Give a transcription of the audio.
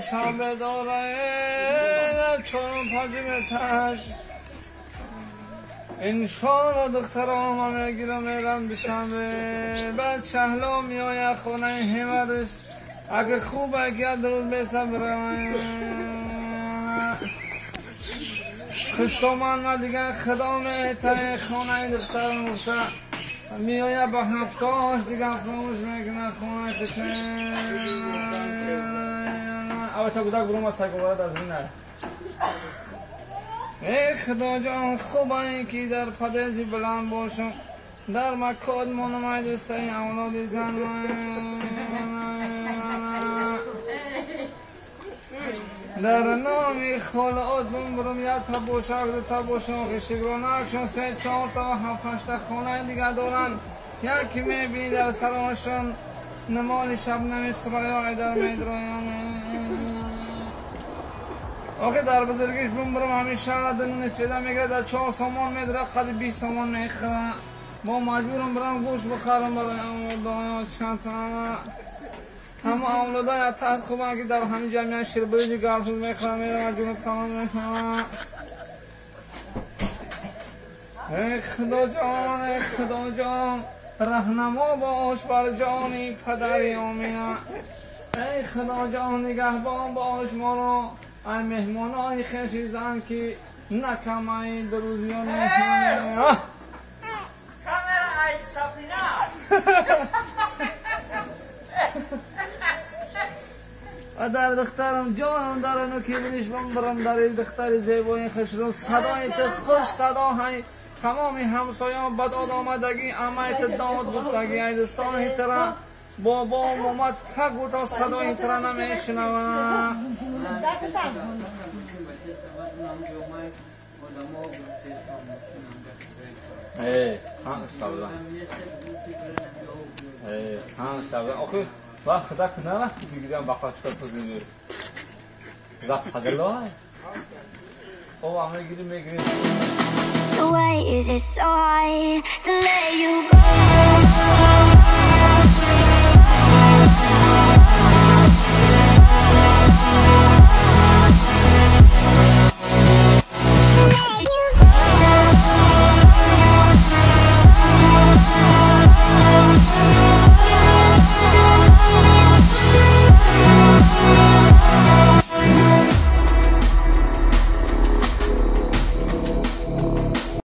душанбе дора дар чорум панҷи метаж иншоалло духтарома мегирам мерам душанбе баъд шаҳло меояд хонаи ҳимарш агар хуб ки як рӯз месабрам хуштоман ма дигар худо меҳтаи хонаи духтарам гуфта меояд ба ҳафтош дигар хомӯш мекунад хонаи хушен авача гудак бурума саговарад аз ин эй худоҷон хубае ки дар падези баланд бошам дар макод монамай дӯстаи авлоди зан дар номи холаот бумбурум якта бошак дута бошам хишигронакшон се чорта ва ҳафт ҳашта хонаи дига доранд яке мебинӣ дар сарошон намоли шабнами сурайё айдар медроянд охе дар бузургиш бумбурум ҳамеша дунуни сведа мегирад дар 4 сомон медорад қади 20 сомон мехӯрад мо маҷбурам бирам гӯшт бихарам барои авлодоё чандта ҳама авлодоя таҳт хубанд ки дар ҳамин ҷамъият ширбиринҷи гарсуз мехӯрам меравад ҷунут хамон мехӯрам эй худоҷон эй худоҷон раҳнамо бош бар ҷони падари омина эй худоҷон нигаҳбон бош моро ай меҳмонои хеши зан ки накамаи дурӯзиён меҳмон камера ай сафина дар духтарам ҷонам дар нуки будиш бамбарам дар духтари зебои хушрӯ садои ту хуш садо ҳай тамоми ҳамсоён бадод омадагӣ амаи ту дод гуфтагӣ ай дӯстони тура бобо момад как будто садои тура намешунавам. Охи ва худо нарафти бигирам ба қашта пузини. За падалой. О, ама гирим мегирим. So why is it so hard to let you go?